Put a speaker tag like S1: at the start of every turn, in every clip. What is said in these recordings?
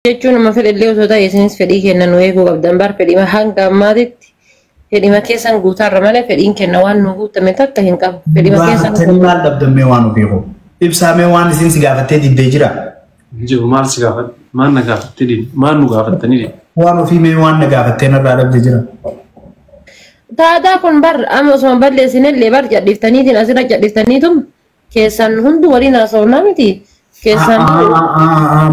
S1: Jechuun nama fedhallee osoo ta'e isinis fedhii kenna nu eeguu qabdan bar fedhii hanga ammaatitti fedhima keessan guutaarra malee fedhiin kenna waan nu guutame takka hin qabu. Fedhima keessan
S2: Gaafattanii maal dhabdammee waan ofii koo? Ibsaamee waan isin si gaafattee diddee jira.
S3: Jiru maal si gaafadhe? Maal na gaafattee dide? Maal nu gaafattanii dide?
S2: Waan ofii mee waan na gaafattee narraa dhabde jira.
S1: Taataa kun bar amma osuma balleessinellee bar cadhiftaniitiin asirra cadhiftaniitum keessan hundi waliin haasofnaa miti. Keessan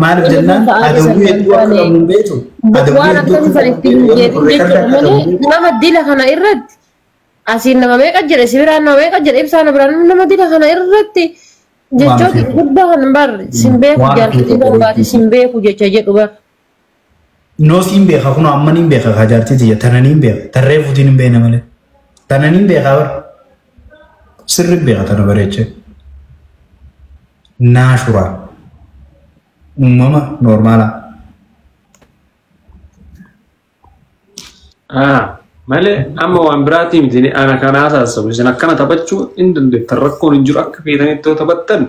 S2: Maaliif jennaan adawwii hedduu akka qabnu hin beektu. Adawwii
S1: waan
S2: hedduu
S1: akkasii
S2: akka
S1: san
S2: qabnu
S1: ittiin
S2: hin
S1: hin
S2: beektu.
S1: jeeqin
S2: Reekardi
S1: jechuudha
S2: akka
S1: malee
S2: qabnu hin beektu.
S1: nama dila kana irratti asiin nama meeqa jedhe si biraan nama meeqa jedhe ibsaa na biraan nama dila kana irratti
S2: Waan
S1: jechoota
S2: ofii
S1: guddaa kan bar sin beeku
S2: waan ofii
S1: jaartii barbaade sin beeku jecha jedhu bar.
S2: Noos hin beeka kun amma hin beeka kaa jaartii tiyya tanan hin beeka tarree fuutiin hin beekne malee. Tanan hin beeka bar sirri beeka tana bareechee. Naashuraa uumama noormaalaa.
S3: Malee amma waan biraatii miti ana kana haasa'u isin akkana taphachuu hin dandeettan rakkoon hin jiru akka feetanitti yoo taphattan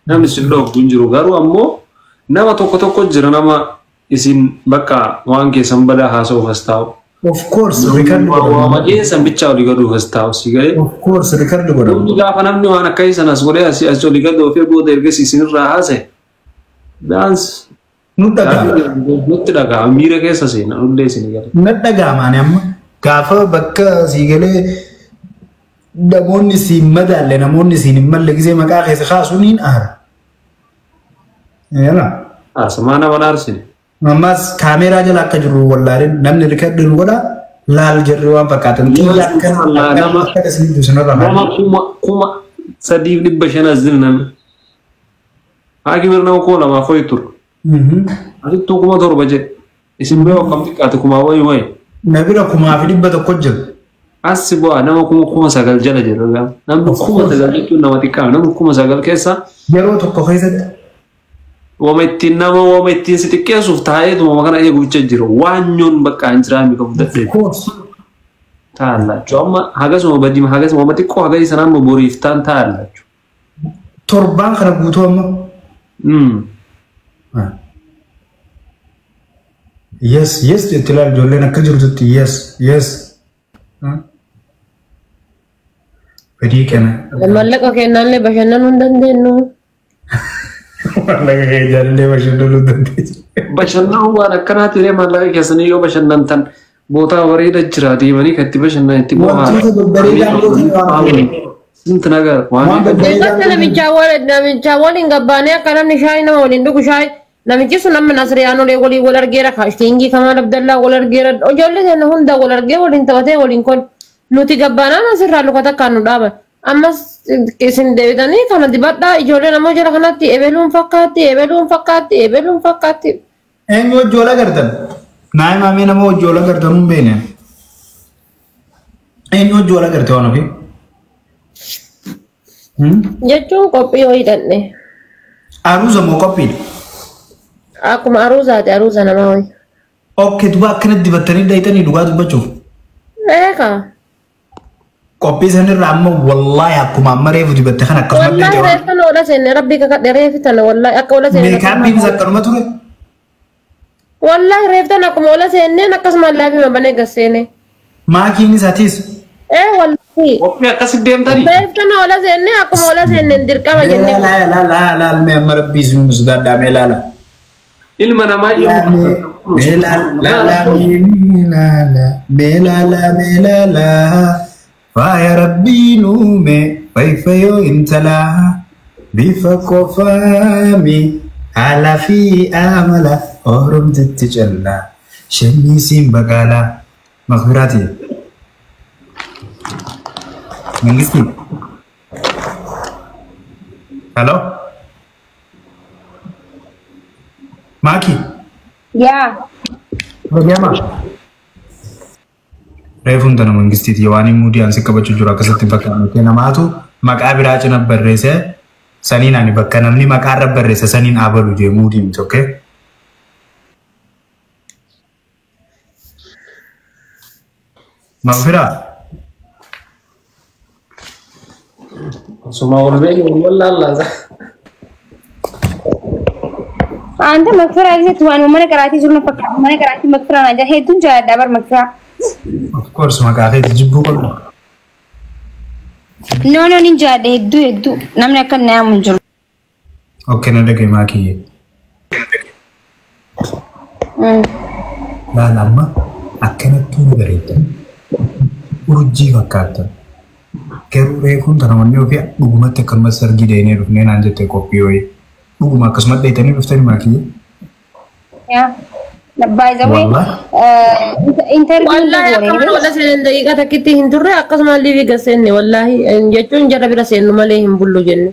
S3: namni isin dhooftu hin jiru garuu ammoo nama tokko tokko jira nama isin bakka waan keessan badaa haasa'uuf as taa'u.
S2: Of course record godhamu.
S3: Waama keessan bichaa olii gaduuf as taa'u si galee.
S2: Of course record godhamu.
S3: Namni gaafa namni waan akkasii sana as godhee asii as olii gad oofee booda ergasii isinirraa haasa'e. Daans
S2: Nu dhaga'ama.
S3: nutti dhaga'ama miira keessa seena nullee isin gala.
S2: Na dhaga'ama ani amma gaafa bakka sii galee namoonni siin madaalle namoonni siin hin malle gisee maqaa keessa kaasuun hin aara. Yala.
S3: Aarsamaa nama aarsine.
S2: Ammas kaameeraa jala akka jiru wallaaleen namni rikardi nu godha laal jirri waan fakkaatan. Xiyya akkana
S3: Nama
S2: akka isin dusinarra
S3: nama 3500 as jira namni. Haakimir nama 2000 ho'i ture. Asittuu 7000 jedhe. Isin bira akkam xiqqaate kumaa wayi wayi.
S2: Na bira 1100 jira.
S3: As bu'aa nama 9000 jala jira. Namni 9000 jechuun nama xiqqaa namni 9000 keessa
S2: Yeroo tokko keessatti
S3: wama ittiin nama wama ittiin si xiqqeessuuf taa'eetuma kana eeguucha jiru. Waanyoon bakka hin jiraanne qabu dadhabe.
S2: course
S3: Taa'allaachuu amma hagasuma badii hagasuma wama xiqqoo hagasii sana amma boriif ta'an taa'allaachuu.
S2: Torbaan kana guutuu amma. Yes, yes jetti ilaal ijoolleen akka jirtutti yes, yes. Badii kana.
S1: Maallaqa kennaallee bashannanuu hin dandeenyu.
S2: Maallaqa keenyaallee bashannanuu dandeessu.
S3: Bashannanuu waan akkanaati illee maallaqa keessanii yoo bashannantan bootaa bareeda jira deemanii kan itti bashannan itti
S2: Wantoota babbareedaa gootan waan ofii.
S3: Sinti nagaa waan
S2: Waan babbareedaa
S1: Keessatti namichaa waliin gabbaanee akka namni shaayii nama waliin dhugu shaayii namichi sun amma Nasriyaan olee waliin wal argeera kaashtiingii Kamaal Abdallaa wal argeera ijoollee sana hunda wal argee waliin taphatee waliin kol nuti gabbaanaan asirraa luka takkaan nu dhaaban ammas isin deebitanii kana dibadhaa ijoolleen ammoo jala kanatti ebeluun fakkaatti ebeluun fakkaatti ebeluun fakkaatti.
S2: Eenyu wajji wal agartan? Naa himaa nama wajji wal agartan hin beekne. Eenyu wajji wal agarte waan ofii?
S1: Jechuun qophii wayii dhandhe.
S2: Aruuza moo qophiidha?
S1: Akkuma aruuzaati aruuza namaa wayii.
S2: Okay, duba akkana dibattanii dhayitanii dhugaa dubbachuuf.
S1: Eegaa.
S2: Qophii sanirra amma wallaahi akkuma amma reefu dibatte kan akkasumatti
S1: Wallahi
S2: dhayite.
S1: reeftan ola seenne rabbii kakadhe reeftan wallahi akka ola seenne.
S2: Meekaappiinis akkanuma ture.
S1: Wallahi reeftan akkuma ola seenneen akkasuma laafii banee gasseene.
S2: Maakiinis atis.
S1: Wallahi.
S3: Qophii akkasitti deemtanii.
S1: Reeftan ola seenne akkuma ola seenneen dirqama jennee.
S2: Laa laa laa laa mee amma rabbii isin sodaadhaa mee laala.
S3: Ilma namaa yoo
S2: Mee laala mee laala mee laala mee laala faaya rabbiin uume fayyoo intalaa bifa qofaami haala fi amala oromtitti callaa shanyii baqaalaa makbiraati. Mangisti. Hello. Maki.
S1: Yaa.
S2: Bagaimana? Reefuun tana mangistiiti waan muudii ansi qabachuu jiru akkasitti bakka namni namaatu maqaa biraa cina barreesse saniin ani bakka namni maqaa irra barreesse saniin abalu jee muudii miti okay? Magfiraa?
S3: Osuma ol beeku wal wallaallaa.
S4: Anta makfiraa keessatti waan mana qaraatii jiru na fakkaata. Mana qaraatii makfiraa naa jira. Hedduun jaalladha bar makfiraa.
S2: Of course maqaa keeti jibbuu qabdu.
S4: No no nin jaalladha hedduu hedduu. Namni akka na yaamu hin jiru.
S2: Okay na dhagaye maakiyyee. Laal amma akkanattuu nu bareeddan. Urjii fakkaattan. Garuu reefuun tana wanni ofii dhugumatti akkanumas sargii deemnee dhufnee naan jette qophii wayii. Dhuguma akkasumas dheetanii dhuftanii maakiyyee.
S4: Yaa. By the way, interview
S1: Wallaahi akkuma wala seenan daqiiqaa takkitti hin turre akkasuma liivii gaseenne wallaahi jechuun jara bira seennu malee hin bullu jenne.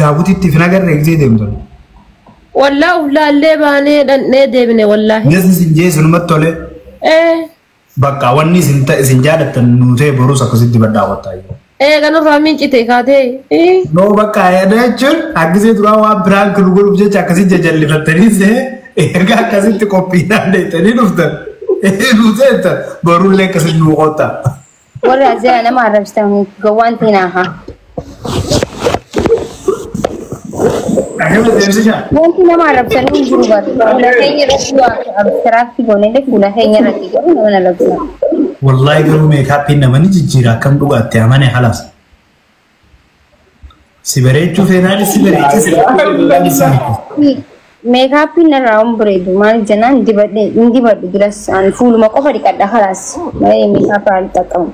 S2: Daawwititti fi nagarree gisee deemtan.
S1: Wallaahi uf laallee baanee dhandhee deebine wallaahi.
S2: Jasni isin jee sinumatti tole. Bakka wanni isin jaalattan nuu ta'e borus akkasitti badhaawwattaa jiru.
S1: Kanarraa mincite kaatee.
S2: Noo bakka yaada jechuun akkasii duraa waan biraan kan godhuuf jecha akkasii jajallifattanii erga akkasitti qophiidhaan deettanii dhuftan. Nuu ta'e borullee akkasitti nuu qotta.
S4: Warra azaa nama arrabsitan gowwaan ta'inaa haa. Wanti nama arrabsan hin jiru bara. Fuula keenya irratti waa abstiraaktii goone illee fuula keenya irratti garuu nama arrabsan.
S2: Wallahi garuu meekaappiin nama ni jijjiira akkam dhugaatti amane halas. Si bareechuu feenaanis si bareecha si bareecha.
S4: Meekaappiin narraa hin bareedu maal jennaan dibadhe hin dibadhu duras ani fuuluma qofa dhiqadha halaas malee meekaappii hin xaqqamu.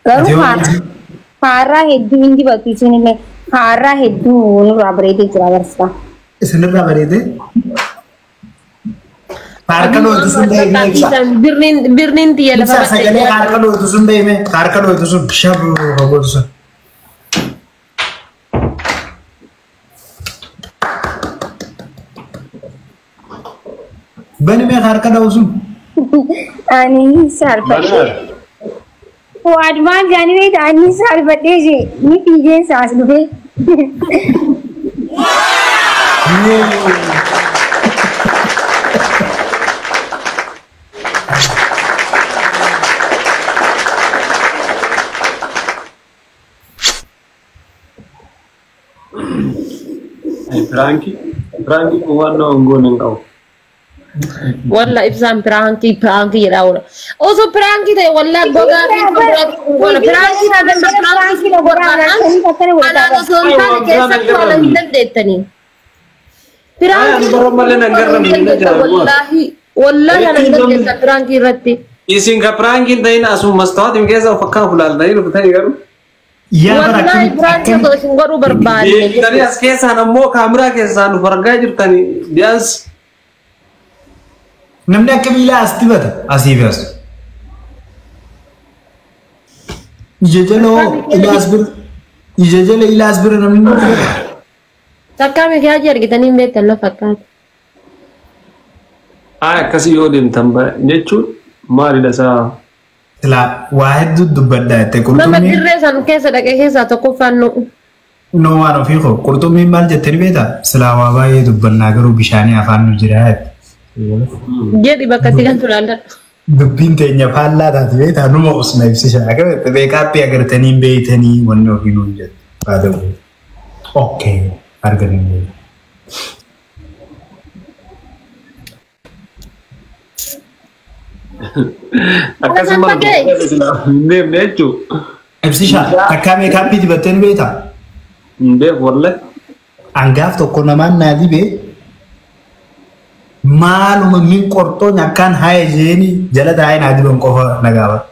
S4: Garuu haaraa hedduu hin dibatu isinillee haaraa hedduu nurraa bareedee jira agarsiisa.
S2: Isinirraa bareedee? Harka dhootu sun deemee ibsa.
S1: Birriin xiyya lafa
S2: Ibsa sagalee harka dhootu sun deemee harka dhootu sun shabuu gootu sun. Bani mee harka dha'u sun.
S4: Ani saalfadhee. Fuwaad maal jaanii beektaa ani saalfadhee jee ni fiigeen saas dhufee.
S3: Piraanki kun waan nama hin goone hin qabu.
S1: Walla ibsaan piraankii piraankii jedhaa oola. Osoo piraankii ta'e walla gogaa fi goona piraankii ta'e piraankii anaan osoo hin taane keessatti waan hin dandeettanii.
S3: Piraankii
S1: wallaahi wallaahi ana hin dandeetta piraankii irratti.
S3: Isin ka piraankii hin ta'in asuma mastaawatiin keessa of akkaan fulaaltanii dhuftanii garuu.
S1: Wallaahi piraankii osoo isin godhuu barbaanne.
S3: Deebitanii as keessaan ammoo kaameraa keessaan nu argaa jirtanii biyyaas.
S2: Namni akka miilaa as dibata asii fi as. Ija jala hoo ilaas bira ija jala ilaas bira namni ni dibata.
S1: Takkaa mikiyaajii argitanii hin beektan na fakkaata.
S3: Haa akkasii yoo deemtan jechuun maalidha isaa?
S2: Silaa waa hedduu dubbadhaa jette
S1: Nama
S2: qurxummiin.
S1: dirree san keessa dhaqee keessaa tokkoffaan nu.
S2: No waan ofii koo qurxummiin maal jettee ni beektaa? Silaa waa baay'ee dubbannaa garuu bishaanii afaan nu jira jette.
S1: Jedhi bakka itti galtu laalladhu.
S2: Dubbiin teenya faallaa taate beektaa numa usna ibsisha. Akkamitti meekaappii agartanii hin beektanii wanni ofii nuun jettu. Haa ta'u. Okay arganii hin beektan.
S3: Akkasuma hin deemne jechuudha.
S2: Ibsisha takkaa meekaappii dibattee ni beektaa?
S3: Hin beeku wallahi.
S2: Angaaf tokko namaan naa dibee maaluma min qorxoon akkaan haaya jeeni jala taa'ee naa diban qofa na gaafata.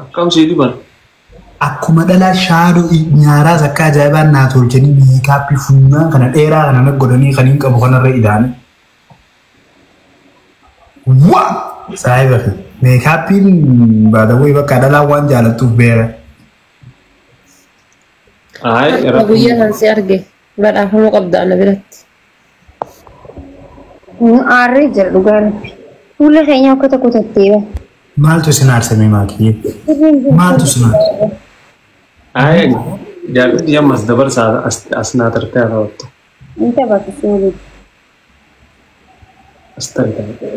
S3: Akkam sii diban?
S2: Akkuma dhalaa shaadoo nyaaraas akka ajaa'ibaan naa tolchanii meekaappii funyaan kana dheeraa kana na godhanii kan hin qabu kanarra idaanii. Waa! Saayiba fi meekaappiin baadawwee bakka dhalaa waan jaalattuuf beera.
S1: Guyyaa san si arge badhaafamuu qabda ana biratti.
S4: Aarree jira dhugaa rabbi. Fuula keenya akka tokko tattee.
S2: Maaltu isin aarsame maakiyyee? Maaltu isin aarse?
S3: Ayi jaalladhi ammas dabarsaa as naa tartee haa ta'uttu.
S4: Ni taphatu si waliin.
S3: As tartee.